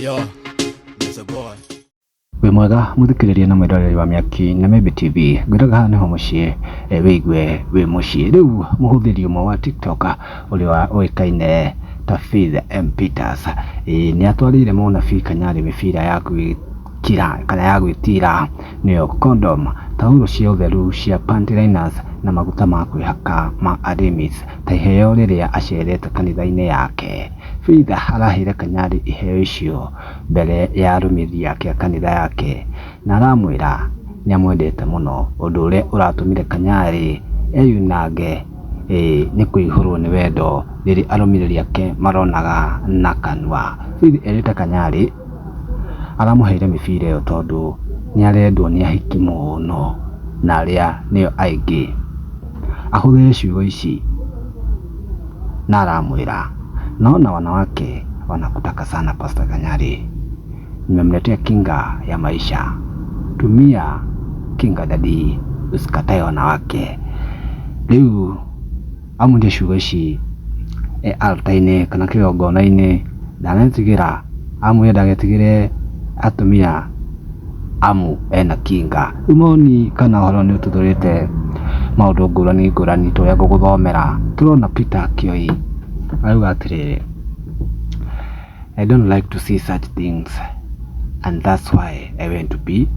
Yo, it's a boy. Wĩ mwega mũthikĩrĩria na mwĩroreri wa Mĩaki na Membe TV, ngwĩraga haha nĩho mũciĩ wĩigue wĩ mũciĩ. Rĩu mũhũthĩri ũmwe wa TikTok ũrĩa ũĩkaine ta Faith M Peters nĩ atwarĩire mũnabii Kanyarĩ mĩbira ya gwĩkĩra kana ya gwĩtira nĩyo condom, taurũ cia ũtheru cia panty liners na maguta ma kwĩhaka ma Arimis ta iheo rĩrĩa acerete kanitha-inĩ yake. Faith araheire Kanyarĩ iheo icio mbere ya arũmĩrĩri ake a kanitha yake na aramwĩra nĩ amwendete mũno, ũndũ ũrĩa ũratũmire Kanyarĩ eyunange nĩ kũihũrwo nĩ wendo rĩrĩa arũmĩrĩri ake maronaga na kanua. Faith erĩte Kanyarĩ aramũheire mĩbira ĩyo tondũ nĩ arendwo nĩ ahiki mũno na arĩa nĩo aingĩ. Ahũthĩre ciugo ici na aramwĩra, naona wanawake wanakutaka sana Pastor Kanyari, nimemletea kinga ya maisha, tumia kinga daddy, usikatae wanawake. Rĩu amwĩrire ciugo ici e altar-inĩ kana kĩgongona-inĩ, ndanetigĩra, amwĩra ndagetigĩre atumia amu ena kinga. Rĩu mawoni kana ũhoro nĩ ũtuthũrĩte maũndũ ngũrani ngũrani ta ũrĩa ngũgũthomera. Tũrona Peter Kioi arauga atĩrĩrĩ, I don't like to see such things and that's why I went to be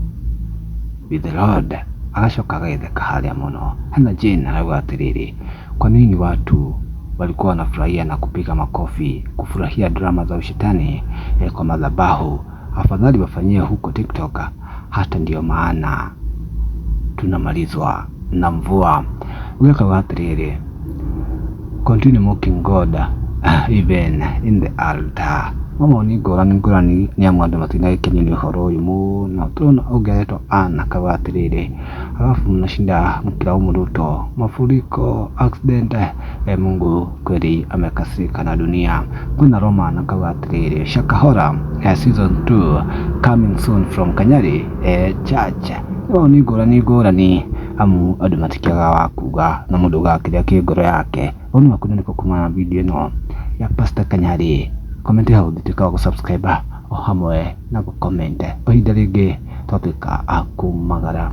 with the Lord. Agacoka agagĩtheka harĩa mũno. Hena Jane arauga atĩrĩrĩ, kwa nini watu walikuwa wanafurahia na kupiga makofi kufurahia drama za ushetani kwa madhabahu? Afadhali wafanyie huko TikTok, hata ndio maana tunamalizwa na mvua. Ũngĩ akauga atĩrĩrĩ, continue mocking God even in the altar. Mawoni ngũrani ngũrani nĩ amu andũ matinagĩkenio nĩ ũhoro ũyũ mũno. Tũrona ũngĩ aretwo Ann akauga atĩrĩrĩ, alafu mnashinda mkilaumu Ruto, mafuriko, accident, Mungu kweli amekasirika na dunia. Kwĩna Roman akauga atĩrĩrĩ, Shakahola season 2 coming soon from Kanyari Church. Mawoni ngũrani ngũrani amu andũ matikĩagaga wa kuga na mũndũ augaga kĩrĩa kĩ ngoro yake. Woni waku nĩ ũrĩkũ kumana na video ĩno ya Pastor Kanyari? Comment hau tuĩka wa gũ-subscribe o hamwe na gũ-comment. Kwa ihinda rĩngĩ twatuĩka a kumagara.